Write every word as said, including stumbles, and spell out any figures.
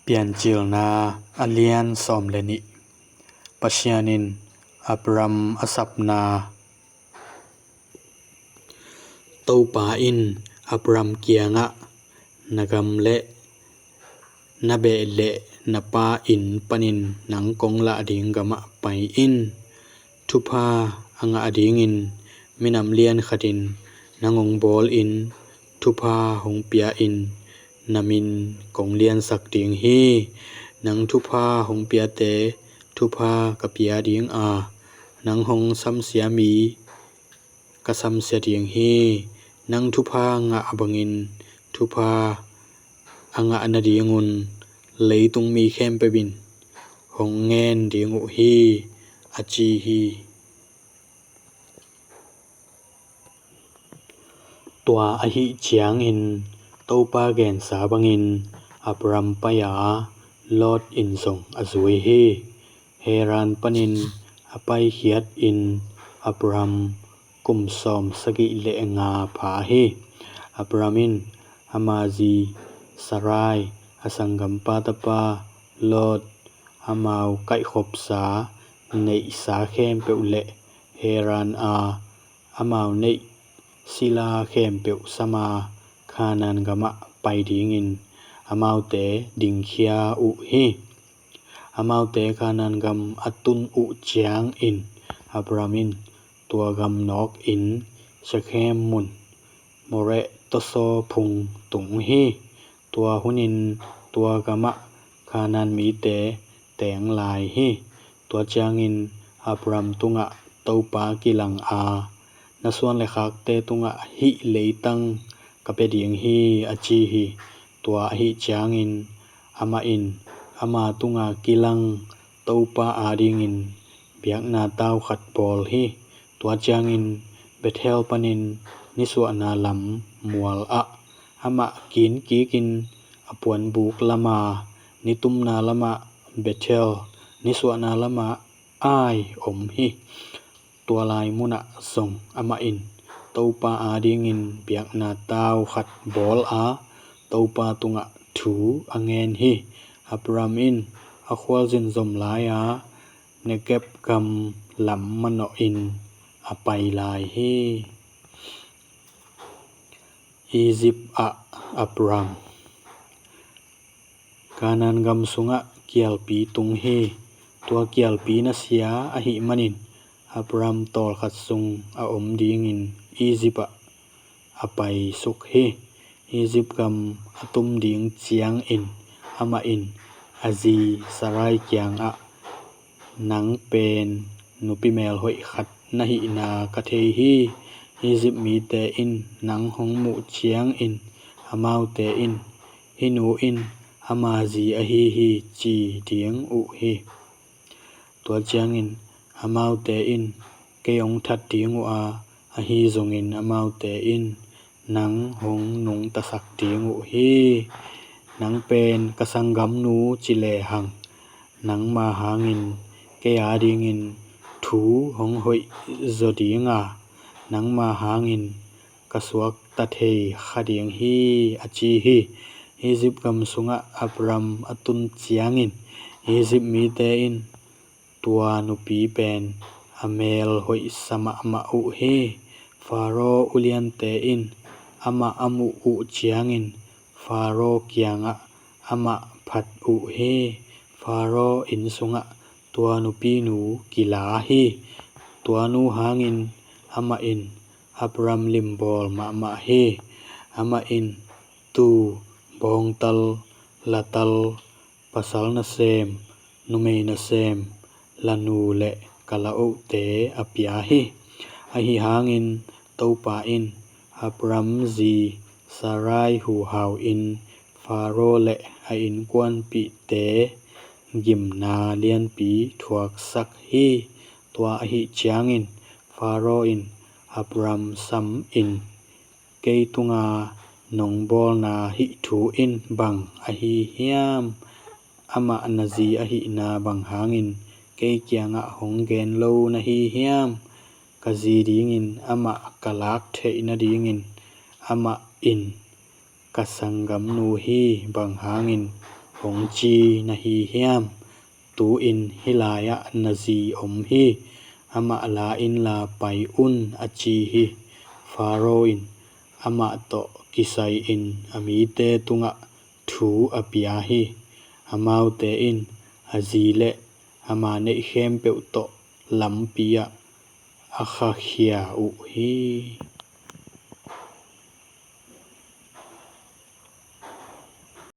Piancilna a lian sawm le nih. Pasian in Abram a sapna. Topa in Abram kiangah, na gam le na beh le na pa inn panin nang kong lah ding gamah pai in. Thupha a ngah dingin minam lian khatin nang hong bawlin thupha hong pia-in na min kong liansak ding hi. Nang thupha hong piate thupha ka pia ding a, nang hong samsia mi ka samsia ding hi. Nang thupha ngah bangin thupha a ngah nadingun leitung mi khempeuh in hong ngen ding uh hi, a ci hi. Tua ahih ciangin Topa gensa bangin Abram pai a, Lot in zong a zui hi. Haran panin a paikhiatin Abram kum sawm sagih le nga pha hi. Abram in ama zi Sarai, a sanggampa tapa Lot, amau kaihkhopsa neihsa khempeuh le Haran a amau neih sila khempeuh sama Kanaan gamah pai dingin amaute dingkhia uh hi. Amaute Kanaan gam a tun uh ciangin Abram in tua gam nawkin Shekhem mun Moreh tawsaw phung tung hi. Tua hunin tua gamah Kanaan mite teng lai hi. Tua ciangin Abram tungah Topa kilang a, na suan le khakte tungah hih leitang ka pia ding hi, a ci hi. Tua ahih ciangin amah in ama tunga kilang Topa adingin biakna tau khat bawl hi. Tua ciangin Bethel panin nisuahna lam mual ah amah kinkikin a puanbuk lama nitumna lamah Bethel, nisuahna lamah Ai om hi. Tua lai munah zong amah in Topa adingin biakna tau khat bawl a, Topa tungah thu a ngen hi. Abram in a khualzin zom lai a, Negeb gam lam manawhin a pai lai hi. Egypt ah Abram. Kanaan gam sungah kialpi tung hi. Tua kialpi nasia ahih manin Abram tawlkhat sung a om dingin Egypt ah a paisuk hi. Egypt gam a tum ding ciangin amah in a zi Sarai kiangah, nang pen nupi melhoih khat na hihna ka thei hi. Egypt mite in nang hong muh ciangin amaute in, hih nu in ama zi ahi hi, ci ding uh hi. Tua ciangin amaute in kei hong that ding uh a, ahi zongin amaute in nang hong nungtasak ding uh hi. Nang pen ka sanggamnu ci lehang, nangma hangin kei adingin thu hong hoih zaw ding a, nangma hangin ka suakta thei kha ding hi, a ci hi. Egypt gam sungah Abram a tun ciangin Egypt mite in tua nupi pen a mel hoihsa mahmah uh hi. Faro uliante in amah a muh uh ciangin Faro kiangah amah phat uh hi. Faro inn sungah tua nupinu kila hi. Tua nu hangin amah in Abram limbawl mahmah hi. Amah in tuu, bawngtal, latal, pasal nasem, numei nasem, lanu le kalaohte a pia hi. Ahi hangin Topa in Abram zi Sarai huhau-in Faro le a innkuanpihte gimna lianpi thuaksak hi. Tua ahih ciangin Faro in Abram samin, kei tunga nong bawlna hih thu in bang ahi hiam? Amah na zi ahihna bang hangin kei kiangah hong gen lo na hi hiam? Ka zi dingin amah ka lak theih nadingin amah in ka sanggamnu hi, bang hangin hong ci na hi hiam? Tu-in hih lai-ah na zi om hi. Amah la inla pai un, a ci hi. Faro in amah tawh kisai-in a mite tungah thu a pia hi. Amaute in a zi le ama neih khempeuh tawh lampi-ah a khakhia uh hi.